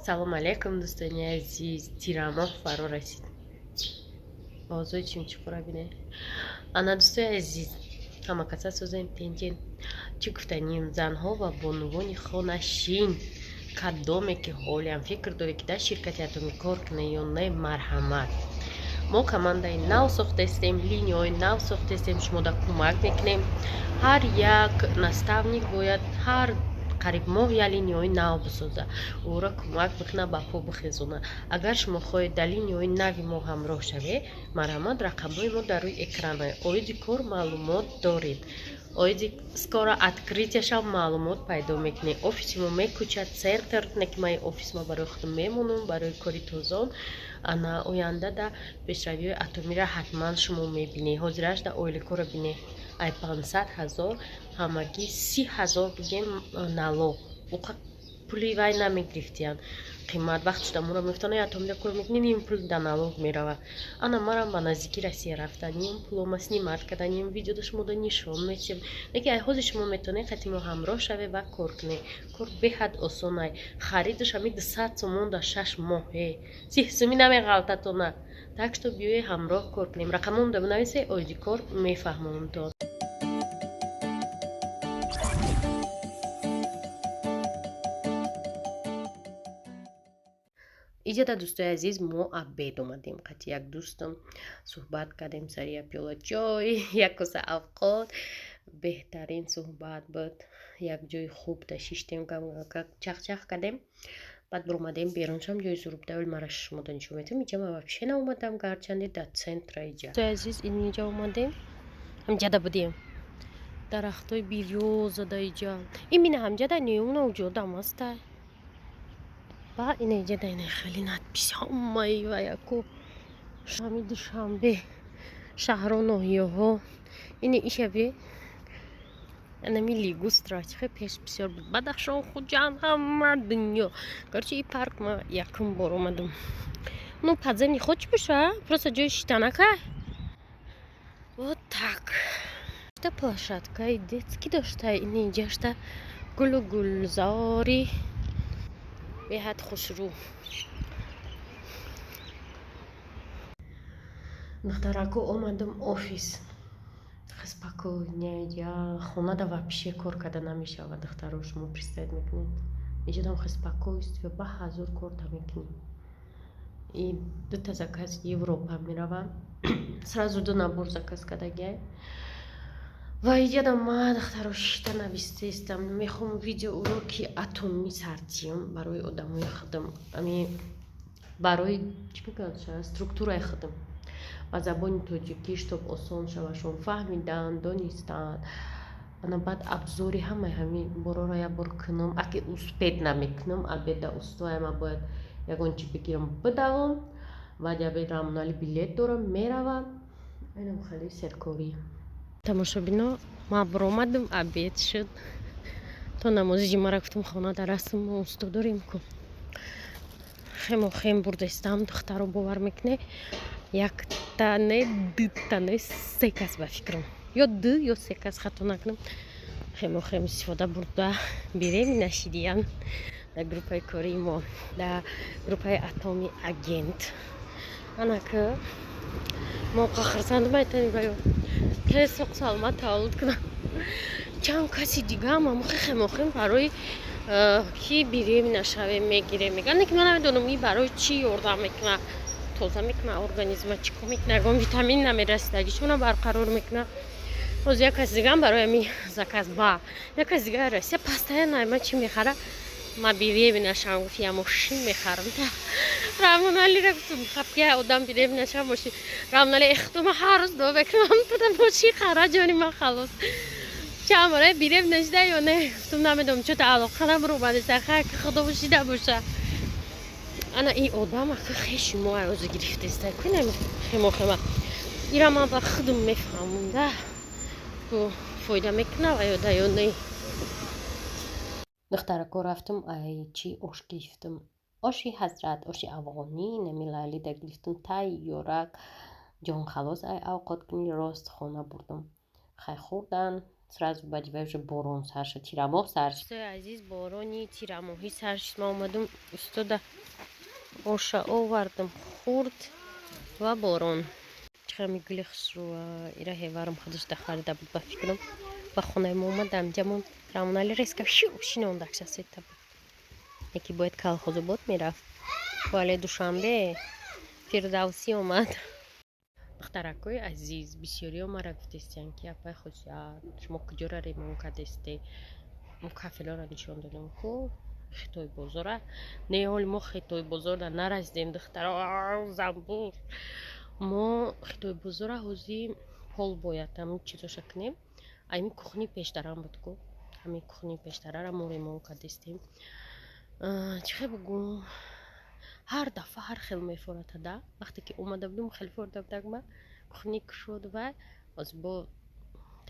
Салом алейкум, дӯстони азиз. Тирамоҳ фаро расид. Овозои чимчиқура бинед. Ана, дӯстои азиз, ҳама каса созем, тенҷен. Чӣ гуфтанем, занҳо ва бонувони хонашин, кадоме ки ҳолиам фикр доред, ки дар ширкати Атомӣ кор кунед ё не, марҳамат. Мо командаи нав сохтаистем, линияҳои нав сохтаистем, шумода кӯмак мекунем. Ҳар як наставник бояд ҳар қариб моҳ як линияҳои нав бисоза, ӯро кӯмак бикунад, ба по бихезона. Агар шумо хоҳед дар линияҳои нави мо ҳамроҳ шавед, марҳамат, рақамҳои мо дар рӯи экран. Оиди кор маълумот доред, оиди скоро открытияшам маълумот пайдо мекунед. Офиси мо мекӯчад центр, не ки ман офис ма барои худам мемонам, барои кори тозон. Ана, оянда да пешравиҳои Атомиро ҳатман шумо мебинед. Ҳозираш да ойликоро бинед, ай 500 000 ҳамагӣ 30 000 бигем налог. Уқа пули вай намегирифтиянд, қимат. Вақт шуда моро мегуфтанд: «Атомида кор мекунӣ, ним пул да налог мерава». Ана, марам ба наздики Россия рафтаним, пулома снимать карданим, видеода шумода нишон метиҳем. Леки ай ҳозир шумо метавонед қати мо ҳамроҳ шавед ва кор кунед. Кор беҳад осонай. Харидаш ҳами 200 сомон дар 6 моҳе, 30 сумӣ намеғалтатона. Так что биёед, ҳамроҳ кор кунем. Рақамонда бинависед, оиди кор мефаҳмонамтон. Иҷода, дӯстои азиз, мо обед омадем. Қати як дӯстам суҳбат кардем сари як пиёла чой, як коса авқот. Беҳтарин суҳбат буд. Як ҷои хуб да шиштем, чахчах кардем, баъд биромадем беруншам. Ҷои зурбдавил мара шумода нишон медиҳам. Иҷа ма вообще наомадам, гарчанде дар центра иҷа. Дӯстои азиз, инҷа омадем, ҳамҷада будем, дарахтои берёза да иҷа. Имина ҳамҷада неуна ҷодам аста. Ба ина иҷа ина хеле надпись ҳамаи ваяку ҳами Душанбе, шаҳру ноҳияҳо. Ини ишаби анами лигустра чихе пеш бисёр буд. Бадахшон, Хуҷанд, ҳама дунё. Короче, и парк ма якум бор омадам. Ну, подземный ход чӣ боша, просто ҷои шитанака. Вот так та площадкаи детский дошта. Ини иҷашта гулу гулзори беҳад хушрӯ. Духтараку, омадам офис, спокойно. Хонада вообще кор карда намешавад, духтаро, шумо представить мекунед? Иҷодам хе спокойствие, ба ҳазур корта мекунӣ. И дута заказ Европа мерава, сразу ду набор заказ кардагиай. Ва иҷадам ма, духтаро, шишта навистаистам. Мехоҳам видео уроки атомӣ сартиём барои одамои худам, ами барои чӣ мегӯянд, структураи худам, ба забони тоҷикӣ, чтоб осон шавашон фаҳмидан, донистан. Ана, баъд обзори ҳамаи ҳамин бороро як бор кунам. Аки успеть намекунам, обеда устоя ма бояд ягон чи бигирам, бидавом. Баъди обед Рамонали билет дорам, меравам. Айнам хеле серкорӣ. Тамошобино, ма биромадам, обед шуд, то намози ҷумъара гуфтам, хона дар расм. Мо усто дорем ку, хемо хем бурдаистам. Духтаро, бовар мекунед, якта не, дута не, се кас, ба фикрам, ё ду ё се кас, хато накунам, хемо хем истифода бурда берем нашидиян дар группаи кории мо, дар группаи Атоми Агент. Анака мо қахрсанд майтани баё тез соқ саломат таваллуд кунам. Чанд каси дигаам амохи хемохем барои ки беременна шавем мегирем, мегӯянд, ки ман намедонам, и барои чӣ ёрдам мекунад, тоза мекунад организма, чӣ кор мекунад, ягон витамин намерасидагишона барқарор мекунад. Боз як каси дигаам барои ами заказ, ба як каси дига Россия постоянно ма чӣ мехара. Ма беременна шавам, гуфт, я мошин мехарам. Рамоналира гуфтум, хаб я одам беременна шавам, мошин. Рамонали эхтума ҳар рӯз дуо мекунам, туда мошин хара, ҷони ман халос. Чанд бора беременна шуда ё не, гуфтум, намедонам, чо алоқа набуромадеса, ха худо шида боша. Ана, ин одам ака хеши мо озу гирифтеста кунем хемо хема. Ира ман ба худум мефаҳмам да, фоида мекунад ва ё да ё не. Духтарако, рафтам, ай чи ош гирифтам, оши ҳазрат, оши афғонӣ, нами лалида гирифтам, тайёрак, ҷонхалос. Ай авқот кунӣ, рост хона бурдам, хай хӯрдан. Сразу баъди вай уже борон сар шуд, тирамоҳ сар шуд. Дӯстои азиз, борони тирамоҳӣ сар шуд. Ман омадум, устода оша овардам, хурд ва борон. Чихами гули хушрӯа, ира ҳеварам худаш дахарида буд, ба фикрам. Ба хонаи мо омадам, ҷамон Рамонали резко шю шинондакша сета буд. Яке бояд Колхозобод мерафт, вале Душанбе Фирдавсӣ омад. Духтаракҳои азиз, бисёриҳо мара гуфтестиянд, ки апай Хосият, шумо куҷора ремонт кардесте? Мо кафелора нишон додем ку, Хитой бозора. Не, ҳоли мо Хитой бозорда нарасидем, духтаро, замбур. Мо Хитой бозора ҳозир пол бояд ҳамин чизоша кунем. Ами кухни пештарам буд ку, ҳамин кухни пештарара мо ремонт кардестем. Чӣ хел бугум, ҳар дафъа ҳар хел мефоратада. Вақте ки омада будум, хеле форида будак. Ма кухни кушод ва ҳозир бо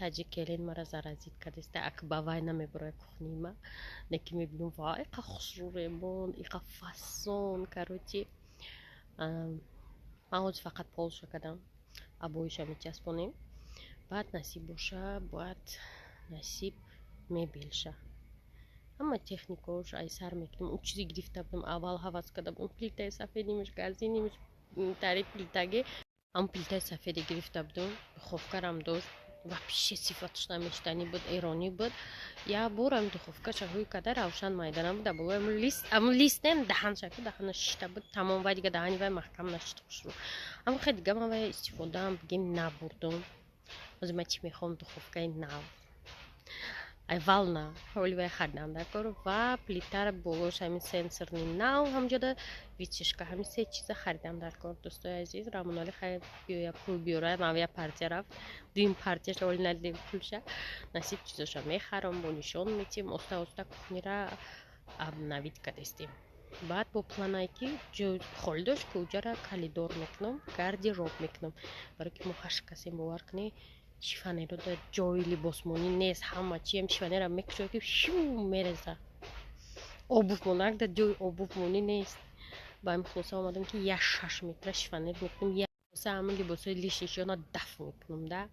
таҷик келин мара заразить кардеста, ак ба вай намебурая кухни ма. Неки мебинам, ва иқа хушрӯ ремонт, иқа фасон. Короче, ман ҳозир фақат полша кардам, обоиша мечаспонем, баъд насиб боша, бояд насиб мебелша, ҳама техникаош ай сар мекунем. Он чизе гирифта будам, аввал ҳавас карда будам, плитаи сафедимиш, газинимиш, тари плитаги, ҳамн плитаи сафеде гирифта будам, духовкарам дошт, вообще сифаташ намештанӣ буд, эронӣ буд. Як бор ҳамин духовкаша ҳӯй карда, равшан майда набуда, болои лист, ҳамн лист нем, даҳанша ку даҳана шишта буд, тамом, вай дига даҳани вай маҳкам нашид хушрӯ. Ҳамн хел дига ман вай истифодаам бигем набурдум. Ҳозир ман чӣ мехоҳам? Духовкаи нав, аввал на ҳоли вай харидам дар кор ва плитара болош ҳамин сенсорный нав, ҳамҷода вытяжка, ҳамин се чиза харидам дар кор, дӯстои азиз. Рамонали хай биёя, пул биёра, ман я партия рафт, дуюм партияша ҳоли надидем пулша. Насиб, чизоша мехарам, бо нишон метиҳем. Оста оста кухнира обновить кардестем. Баъд бо планае ки ҷой холӣ дошт ки уҷара коридор мекунам, гардероб мекунам, барое ки мо ҳашт касем, бовар кунед, шифонеро дар ҷои либосмонӣ нест. Ҳама чиам шифонера мекушояд, ки шу мереза, обувмонак дар ҷои обувмонӣ нест. Ба ҳамин хулоса омадам, ки як 6 метра шифонер мекунем, ҳама либосҳои лишнишона даф мекунам. Да,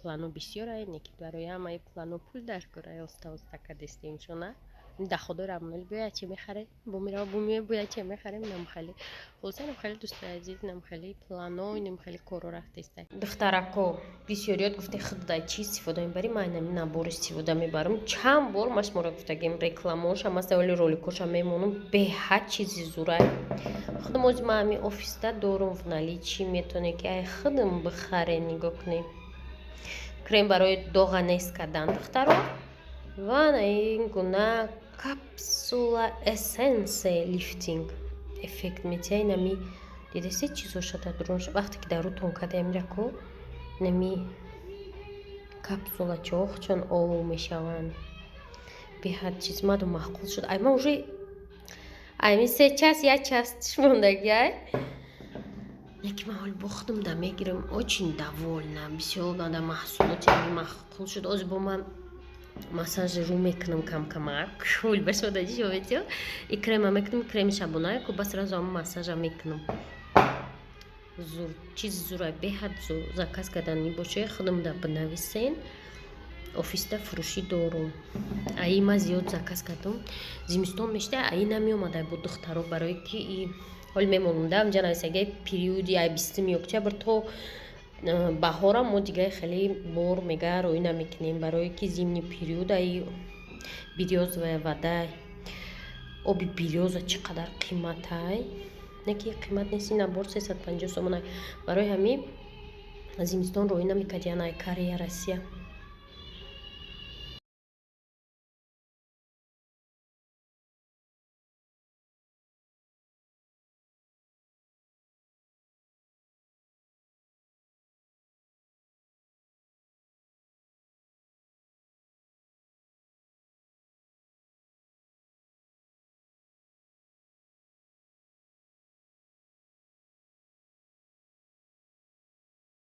плано бисёр ай, не ки барои ҳамаи плано пул дар кор ай. Оста оста кардестемшона. Доходои Рамонали бояд чи мехарем, бо мерава, бо меоя, бояд чи мехарем. Намхали хулоса, намхали, дӯстои азиз, намхали плано, намхали коро рафтеста. Духтарако, бисёриёт гуфте, худдай чи истифода мебарӣ? Ман инами набор истифода мебарам. Чанд бор ма шуморо гуфтагем, рекламоша ма саволи роликоша мемонам, беҳад чизи зурай. Худам ози ман ҳами офиста дорум в наличии, метавоне ки ай худам бихаре. Нигоҳ кунед, крем барои доға нест кардан, духтаро, ва ин гуна капсула эссенсе лифтинг эффект метиҳа. Инами дидасе, чизоша дар дурунаш, вақте ки дар рӯтон карда, амира ку инами капсула чоҳчон ов мешаванд. Беҳад чиз маду маъқул шуд. Ай ман уже айми се час, як час мондагиай, яки ман ҳоли бо худам да мегирам. Очень довольна, бисёр мада маҳсулоти маъқул шуд. Ози бо ман массажи рӯ мекунам камкамак, ҳул ба шумо даҷишоветиё, и крема мекунам, креми шабона ку, бас сразу ҳама массажа мекунам. Зур, чизи зура, беҳад зур. Заказ кардани бошед, худам да бинависен, офиста фурӯшӣ дорум. Аи ма зиёд заказ кардам, зимистон мешта, аи намеомада бо, духтаро, барое ки и ҳоли мемонда амҷа нависагаи периоди ай 20-уми октябр то баҳорам мо дига хеле бор мега роӣ намекунем, барое ки зимний период аи берёзовая вода, оби берёза чӣ қадар қиматай, не ки қимат нест, ин набор 350 сомонай. Барои ҳамин зимистон роӣ намекардиян ай Корея, Россия.